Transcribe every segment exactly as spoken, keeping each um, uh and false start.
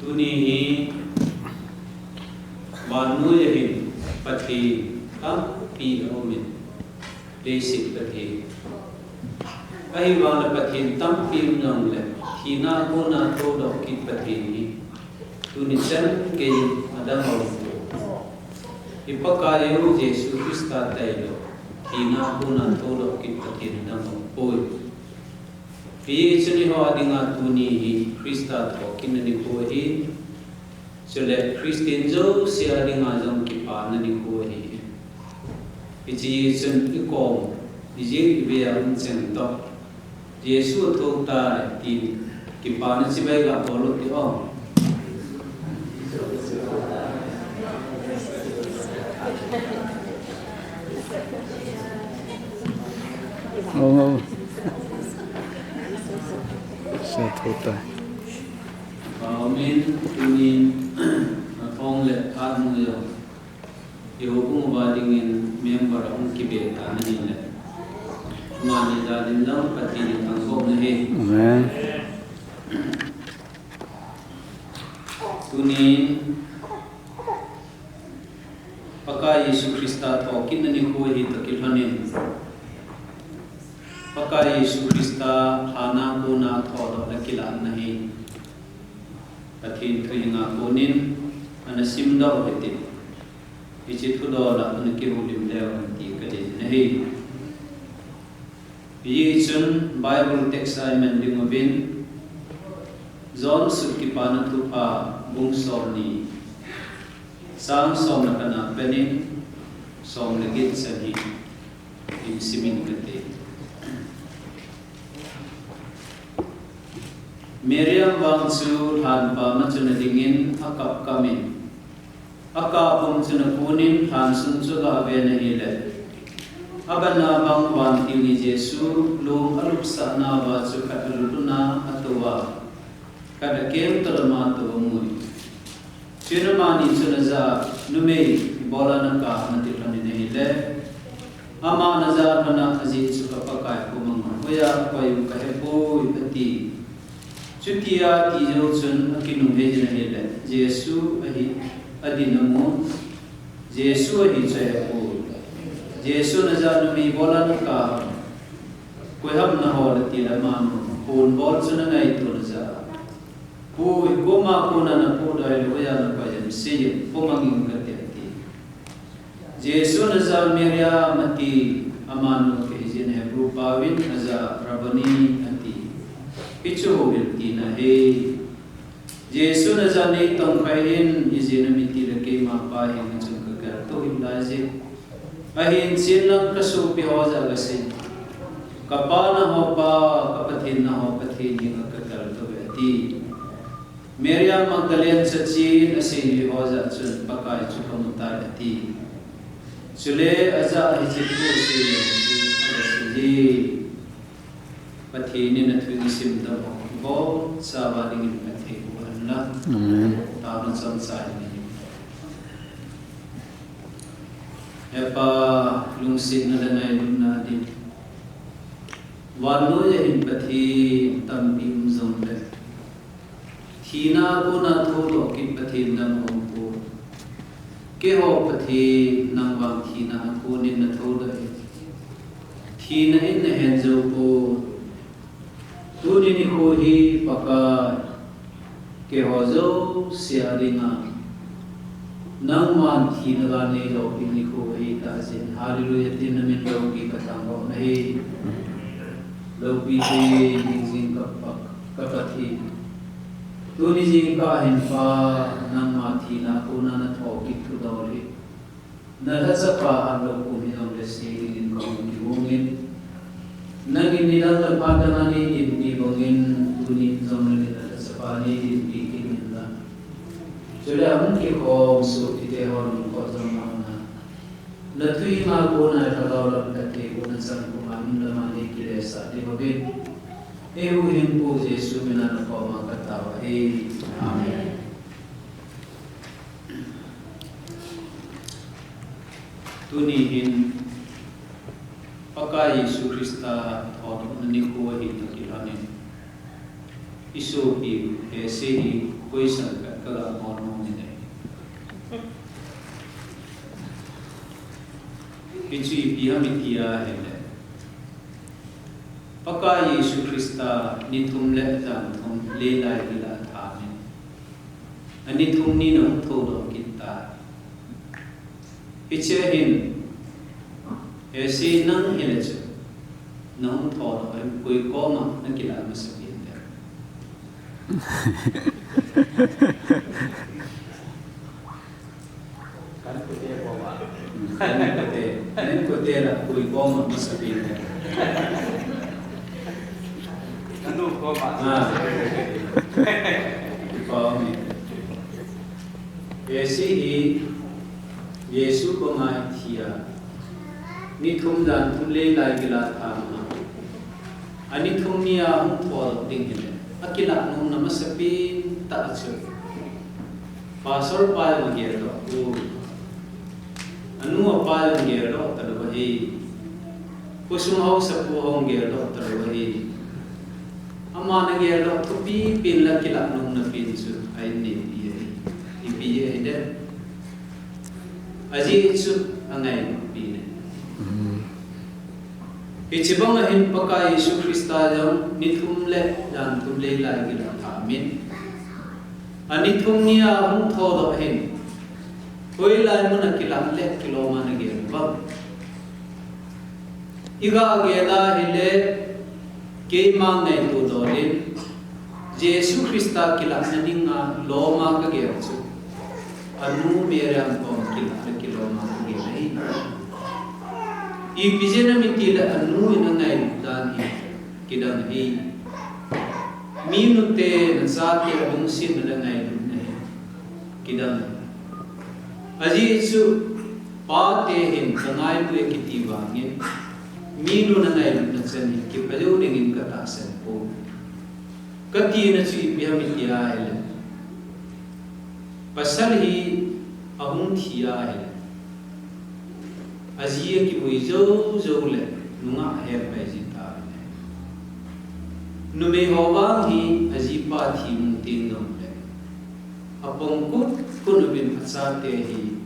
Tuni hi vannoi a hin Pathen tampi aumin, leiset Pathen, ahivangin Pathen tampi um jongle, thina a kona thoudoh kit Pathen hi tuni chan geiyin adang aum poi. I Pakaiyu Jesu Christa tailou, thina a kona thoudoh kit Pathen adang aum poi. Hichun eiho dinga tuni hi Christa thokitna nikho ahi. Chule Christian jouse a dinga jong kipana nikho ahi. Hichun ikom, ijing ivei a um cheng toh, Jesu athou tai tin kipana chibai gabol u hite. Amen. Amen. Tunin, athong le atmu jong, i houbung uva dingin member ahung kibe tan ahile, amani dalin lang Pathen in thangvah in ahi. Amen. Tunin, Pakai Jesu Christa thokitna nikho hi toh kilhonin, Pakai Jesu Christa thina a kona thoudoh le kilahna hi Pathen thuhing a konin ana simdoh u hite. Hiche thudol a ana kihoulim leu hen ti kadei ahi. Hichun Bible text a iman ding uvin, John sut Kipana Thupha bung somni, chang som le khatna penin som le get chan hi isim in kate. Miriam vang chu lhanpa machun adingin akapkap in, akap pum chun akunin lhansung chu aga ven ahile, abana bang vantil ni Jesu lung alupsahna uva chu khat alutna atou a, khat akeng toh lama atou amun. Chuin amani chun ajah a, Numei, ibola nakap ham, ati lhonin ahile, aman ajah lhon a, Ajeh chu ka Pakai khu manga hoiya akoi u kahepoi, ati. Chutia ati jou chun akinung heijin ahile, Jesu ahi, adin amun. Jesu ahi chu ahepoi. Jesun ajah a, Numei, ibola nakap ham? Koi ham nahol, atile amanu ponbol chun angaito in ajah a, Pu, koma kona napohdoh ahilou, hoiya nakoi em, seijin, pomang inge kati, ati. Jesun ajah a, Miriam, ati. Amanu akihei jin, Hebrew paovin ajah a, Rabboni, ati. Hichu houhil tina ahi. Jesun ajah a, Neitongkhai in, ijeh inem itile keima Pa henga chun kageltoh hih laije. Ahin chenlang kasopi ho jah a kasei, Kapa naho Pa, ka Pathen naho Pathen henga kageltoh uve, ati. Miriam Magdalene chachin aseijuiho jah a chun Pakai chu kamutai, ati. Chule ajah a hiche thu asei jong chu agasei e. Pathen in athu isimdoh u, ibonchauva dingin phatthei boh hen lang. Amen. Taona chomcha hin. He Pa, lungsetna le ngailutna din, vannoi a hin Pathen tampi um jongle, thina a kona thoudoh kit Pathen dang aumpoi. Keiho Pathen, nang vang thina a konin nathoudoh e. Thina in nahen jou poi. Tuni nikho hi Pakai, keiho jouse a dinga nangman thina ga neiloupeh nikho ahitah jeh in, Hallelujah tin namin loupi kathangvah u ahi. Loupitah jing ka Pa, ka Pathen. Tuni jingkah hin Pa, nangma thina a kona nathoukit thudol hi nalhachapa atlou kum hijongle sei dingin kahung kigong in. Nangin nidang le phat dang a neidinpi bangin, tunin jong nangin nalhachapa neidinpi kit in lang. Chule ahung kikhom sopite ho lungkot jong mangna, nathu henga kona lhagao lam phatthei bohna chan puma min lama neikilesah ding uvin, eihuhhingpu Jesu mina nakoma katao ahi. Amen. Tuni hin Pakai Jesu Christa thoudohna nikho ahi toh kilhonin, isopi Hese hi Koi sang ka ka ga mo no ni nei. Hichu ipi ham iti ahile, Pakai Jesu Christa ni thum le jan thum leilai gila thamin, ani thum ni na hung thoudoh kit tai. Hiche hin, hiche nang hile chu, nang thoudoh hin koi koma na kila masapen te. Kan kote koma. Kan kote, kan kote la koi koma masapen te. Kanu koma. Ah. Koi koma. Hiche hi Jesu koma athi a, ni thum jan thum leilai gila thamin, ani thum ni a hung thoudoh ding hile, akilah nom na masapen tah chu, pastor pa jong geldoh poi, anu apa jong geldoh talou ahi. Khosung haosapu hung geldoh talou ahi. Aman ageldoh thupi pen le akilah nom na pen chu ahin neipi ahi. Ipi ahi dem? Ajeh chu angailut pen ahi. Hiche bang ahin Pakai Jesu Christa jong ni thum le jan thum leilai gila thamin, ani thum ni a hung thoudoh hin, hoilai mun a kilah le kilom a na gel uvem? Iga gel a hile, keima ngaito dolin, Jesu Christa kilahna dinga lom a kagel chu, anu Mariam koma kilah le kilom a kagel ahi. Ipi jeh ham itile anu in angailut dan hi kidang ahi. Minute nachate lungsetna le ngailutna hi kidang ahi. Ajeh chu pate hin kangailu e kiti vangin, minun angailutna chan hi kipha jou dingin katahsan poi. Katina chu ipi ham iti ahile, pasal hi ahung thi ahile, aji akivui jou jou le nungah ahet pai ji tai. Numei ho vang hi ajipa thi nung teng jongle, apong kut kut uvin achate hi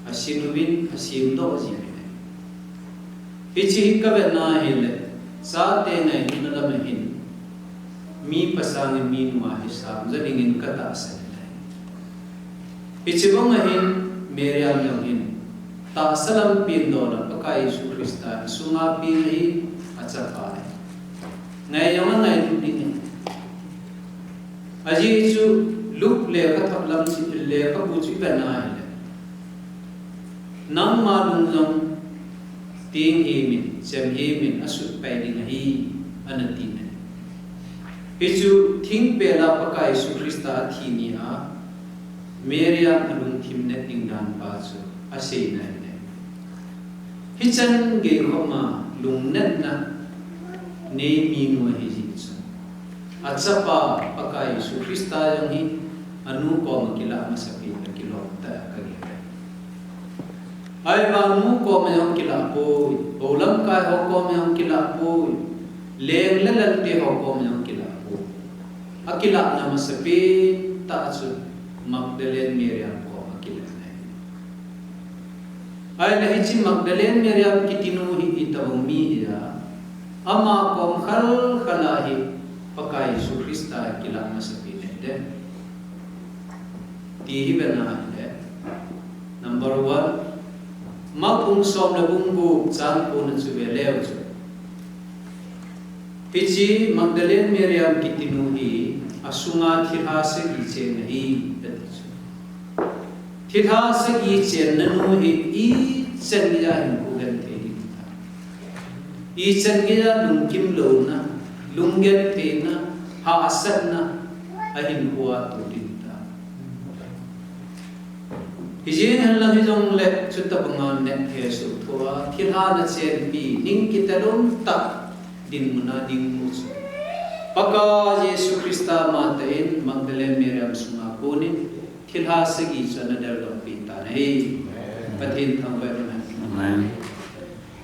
asin uvin asemdoh ji uve. Hiche hi kavetna hile, chate ngailutna lam ahin, mipa sangin minu a hisam jo dingin katahsan ahi. Hiche bang ahin Mariam jong hin tahsa lampi in dola Pakai Jesu Christa sunga peng ahi, achapa ahi. Ngai jong angailut ding ahi. Ajeh chu Luke lekhathot lam chu, lekhabu chu ivet na hile, nangma lung jong teng hemin, chem hemin asut pai ding ahi, ana ti ahi. Hichu thingpel a Pakai Jesu Christa athi ni a Mariam alungthim net ding dan pa chu aseina ahi. Hichan gei khoma lungnatna nei minu ahi jeh chun, achapa Pakai Jesu Christa jong hi anu koma kilah masapen le kilom tah a kagel ahi. Ahivang nu koma jong kilah poi, hou lamkai ho koma jong kilah poi, leng le lalte ho koma jong kilah poi. Akilahna masapen tah chu Magdalene Mariam koma kilah ahi. Ahile hiche Magdalene Mariam kiti nu hi itobang mi hia, ama kom khal khal a hi Pakai Jesu Christa kilah masapen ahi dem? Ti hi vetna hile, number one, Mark bung som le bung gup chang ko na chu ve leu chun, hiche Magdalene Mariam kiti nu hi asunga thilha sagi chenna ahi, ati chu. Thilha sagi chenna nu hi ichan geija hinkho genthei ding ta, ichan geija lungkim louna, lunggentheina, hahsatna ahinkho a to ding ta. Hijeng henlang hijongle chutobanga neh hesoh thoa thilha na chenpi, ning kitelum tah dinmun a dingmu chu Pakai Jesu Christa matah in Magdalene Mariam sunga konin thilha sagi chu ana deldoh peh tan ahi. Pathen thangvah in umhen. Amen.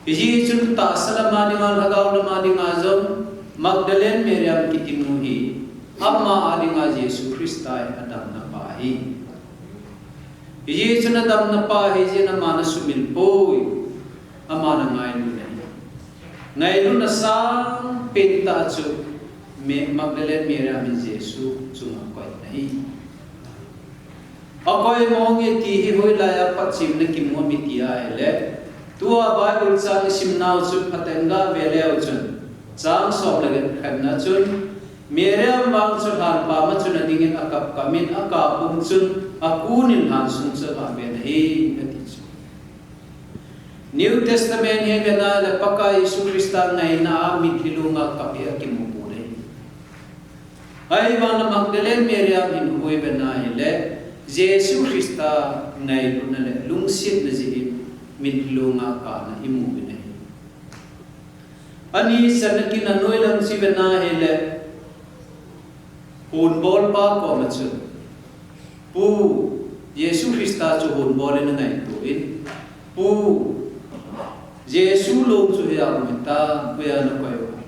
Hijeh chun tahsa lama dinga, lhagao lama dinga jong Magdalene Mariam kiti nu hi Ama a dinga Jesu Christa hi adamna pa ahi. Hiche chun adamna pa ahi jeh in aman asumil poi. Aman angailu ahi. Ngailutna sangpen tah chu Magdalene Mary in Jesu chunga akoina ahi. Akoi mong e ti hi hoilai a phatchemna kimu ham iti ahile, tua Bible chang isimnau chu phatah in gave leu chun, chang som le get khatna chun, Mary vang chu lhanpa ma chun adingin akapkap in, akap pum chun, akun in lhan sung chu agaven ahi, ati chu. New Testament hi vena le Pakai Jesu Christa ngaina a mitlhi lunga kap hi akimu pon ahi. Ahivangin Magdalene Mary in hin hoi vena ahile, Jesu Christa ngailutna le lungsetna jeh in mitlhi lunga kana imu uvin ahi. Ani channa kin anoi lang chu vena ahile, honbolpa koma chun, Pu, Jesu Christa chu honbol in angaito in, Pu, Jesu long chu hiya um hita, hoiya nakoi u ham?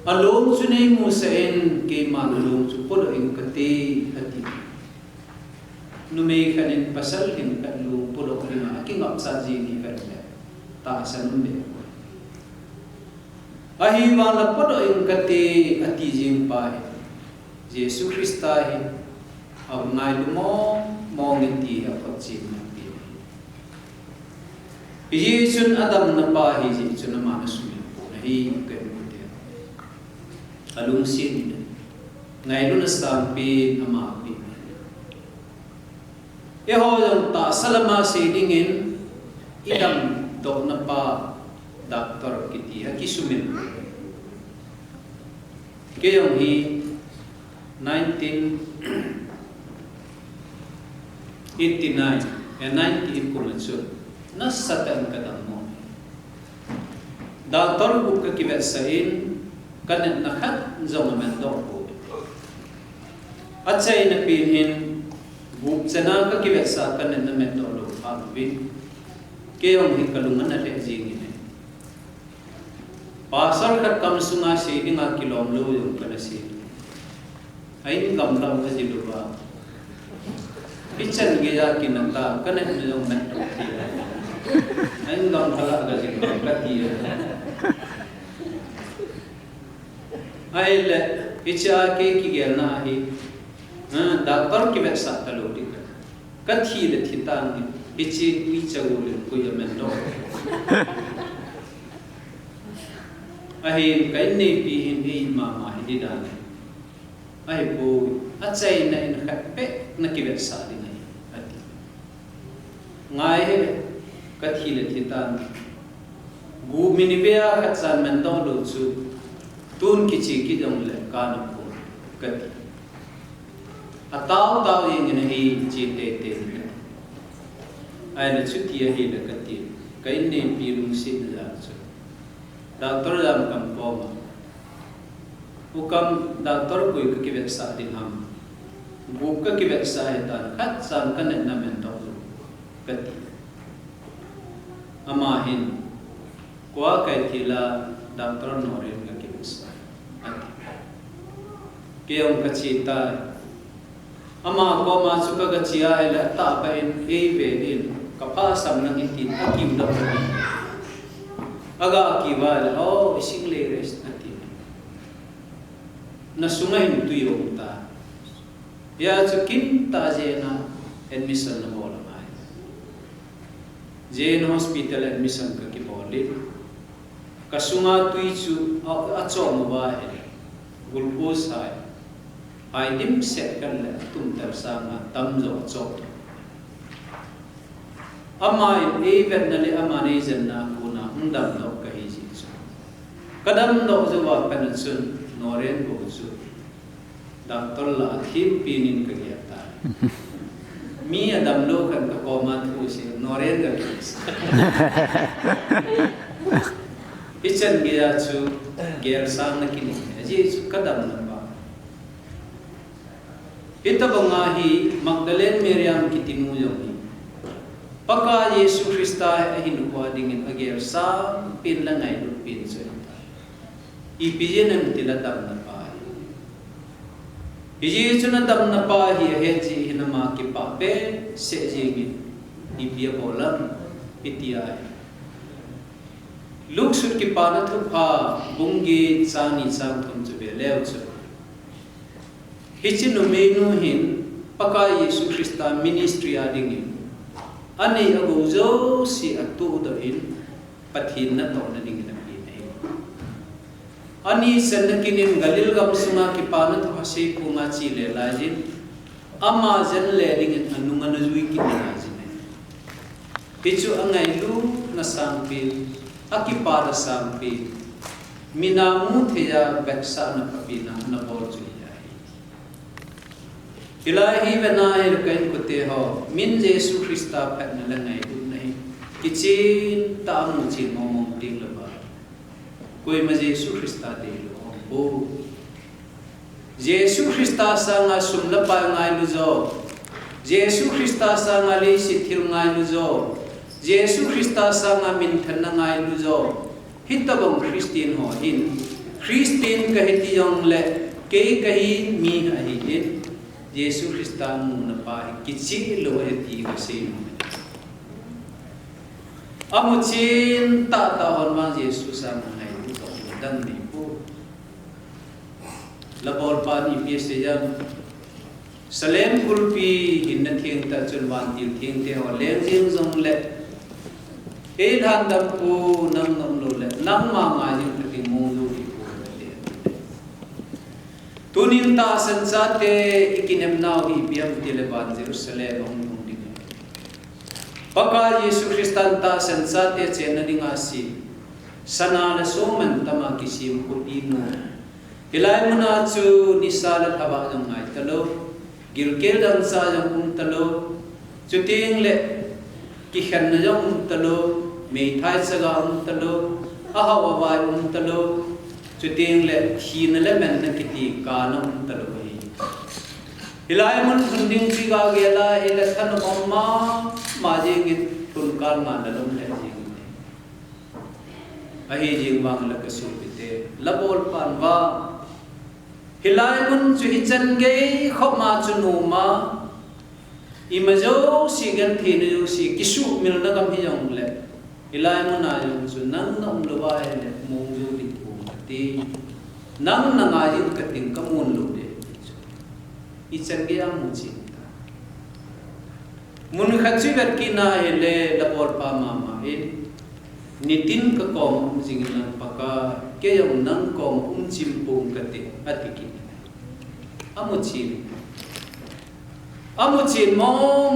Along chu neimusah in, keiman along chu podoh inge kati, ati. Numei khat in pasal lhingkhat long podoh dinga akingapcha jing hi vet le, tahsan um deh poi. Ahivangin podoh inge kati, ati jing pa hi Jesu Christa hi angailu mong mong e ti hi aphatchemna pen ahi. Hijeh chun adamna pa ahi jeh chun aman asumil pon ahi, ka in u te. Alungset in, ngailutna sangpen ama apen ahi. Eiho jong tahsa lama sei dingin, idamdohna pa doctor kiti hi kisumil. Kei jong hi nineteen eighty-nine, eh, ninety-eight kum a chun nasatah in kadam mong. Doctor gup kakivetsah in, kanepna khat jong amandoh poi. Achaina pen hin gup chana kakivetsah, kanepna mandoh lou phat uvin, kei jong hi kalung ana lheh jeng in ahi. Pastor khat kam sunga sei dinga kilom lou jong kana sei. A-in gamla a kajil uva, hichan geiya kinah ta, kanepna jong mandoh thei. A-in gamla a kajil uva kati a. Ahile, hichea kei kigelna ahi, ha, doctor kivetsah talou ding ka. Kathi le thi tange, hiche uicha gol in koi amandoh. Ahin ka inneipi hin ei mama hi ding dan ahi. Ahipoi, achaina in khat beh nakivetsah ding ahi, ati. Ngai hih, kathi le thi tange. Gup minute a khat chan mandoh lou chu, tun kiche kit jongle kana pon, kati. Atao tao jeng in ahi, che teitei in. Ahile chuti ahile kati, ka inneipi lungsetna jal chu, doctor jam kam koma, U kam, doctor koi kakivetsah ding ham? Gup kakivetsah ahitan, khat chan kanepna mandoh lou, kati. Ama hin, koi a kathi le, doctor Noreen kakivetsah, ati. Kei jong kache tai. Ama koma chu kagache ahile, atahbeh in eive in, kapha sam lang hitin akiu doh in. Aga kiu va le, oh, isingle rest, ati. Nasunga hin tui aum tai. Hia chu kintah jeh in admission nabol angai. Jeh in hospital admission kakibol in. Kasunga tui chu a, achom uva ahile, glucose hai, hai dimset khat le atum tel sanga tamjo achom. Aman eivetna le aman eijenna a kona hung damdoh kahi jeh chun, kadamdoh jouva pat a chun Noreen bou chu Doctor lah a thempen in kagel tai. Mi adamlou khat kakoma thu asei, Noreen gakisah. Hichan geiya chu gelsangna kinei, ajeh chu kadamna pa. Hitobanga hi Magdalene Mary kitinu jong hi Pakai Jesu Christa hi ahinkhoa dingin agelsangpen le ngailutpen chu ahitai. Ipi jeh ham itile adamna pa ahi. Hijeh chun adamna pa hi ahet jeh hin ama kipah behseh jengin, ipi abol ham itia hi. Luke sut Kipana Thupha bung get chang ni chang thum chu ve leu chun, hiche numeinu hin Pakai Jesu Christa ministry a dingin anei agou jouse atohdoh in Pathen natohna dingin apen ahi. Ani channa kinin Galil gam sunga Kipana Thupha seiphonga chele laijin, ama jen le dingin anung ana jui kit laijin ahi. Hichu angailutna sangpen, akipana sangpen, mina mutheiya vetsahna phapen a anabol chu hi ahi. Hilai hi vena hile ka inkote ho, min Jesu Christa phatna le ngailutna hi kichen tah a muchen mongmong ding louva, koima Jesu Christa deilou aumpoi. Jesu Christa sanga sum le pai ngailu jo, Jesu Christa sanga leiset thil ngailu jo, Jesu Christa sanga minthanna ngailu jo, hitobang Christian ho hin, Christian kahi ti jongle, kei kahi mi ahin, Jesu Christa muna pa hi kicheh lou ahi ti kasei nom. Amuchen tahtah hon vang Jesu sanga ngailu jo, dang neipoi. Labolpan ipi asei ham? Salem kulpi hinna thengtah chun vantil thengte ho leng jeng jongle, eilhandampu nang naum loule, nangma ngai jing kating, mong jou ding pou kati. Tunin tahsan chate ikinepnau hi ipi ham itile van Jerusalem ahung lhung ding ahi. Pakai Jesu Christan tahsan chate chenna dinga asei, sana le soh mantama kisem khopi nom. Hilai muna chu nisa le lhavah jong ngai talou, gilkel dangchah jong um talou, chutengle kikhenna jong um talou, meithai chaga um talou, ahao avai um talou, chutengle thina le manna kiti kana um talou ahi. Hilai mun lhun ding chu igagel a hile thanop um mama jengin lhun kal ngana lom lheh jengin ahi. Ahi jeng vangle kasopite, labolpan vang, hilai mun chu hichan gei khopma chu noma, ima jouse gentheina jouse kisuhmilna gam hijongle, hilai muna jong chu nang naum louva hile mong jou ding pou kati, nang nangai jing kating, kamun lou ding chu. Ichan geiya muchen ta. Mun khat chu ivet kit na hile labolpa mama in, nitin kakoma um jingin lang Pakai, kei jong nang koma um chim ponge kati, ati kit. Amuchen. Amuchen mong mong